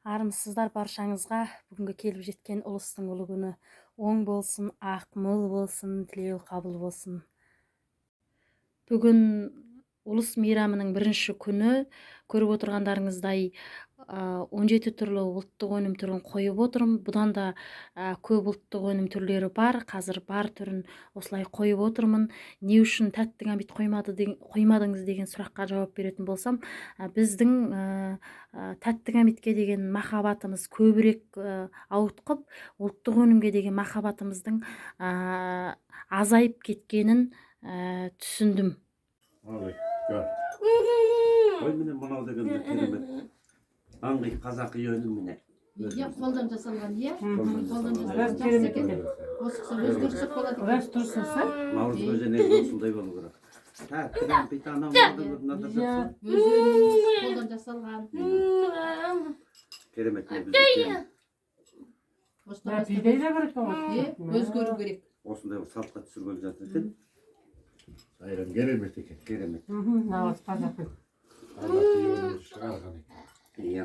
Армысыздар! Баршаңызға бүгінгі келіп жеткен Ұлыстың ұлы күні оң болсын, ақ мол болсын, тілеу қабыл болсын. Бүгін Ұлыс мейрамының бірінші күні. Көріп отырғандарыңыздай, 17 түрлі ұлттық өнім түрін қойып отырмын. Бұдан да көп ұлттық өнім түрлері бар. Қазір бар түрін осылай қойып отырмын. Не үшін тәтті кәмпит қоймадыңыз деген сұраққа жауап беретін болсам, біздің тәтті кәмпитке деген махаббатымыз көбірек ауытқып, ұлттық өнімге деген махаббатымыздың азайып кеткенін түсіндім. Ой, көр. Ой, міне, мынау деген де керемет. Аңғи қазақи өнім, міне. Иә, қолдан жасалған, иә. Қолдан Қолдан жасалған. жасалған. Рас, Жақсы керемет екен. екен. Осы ұқсап өзгертсек болады екен. Рас, дұрыс жасап. Наурыз көже негізі осындай болу керек. Тәтті кәмпит, анау мынау мынада Иә. жақсы. Өз өніміміз қолдан жасалған. Керемет, міне, біздің Осыдан Мә, бастап бидай да бар екен ғой. Е, өзгеру керек. Осындай бір салтқа түсіргелі жатыр екен. Сайрам керемет екен. Керемет. Нағыз қазақи. Қазақи өнім шығарған екен. Иә.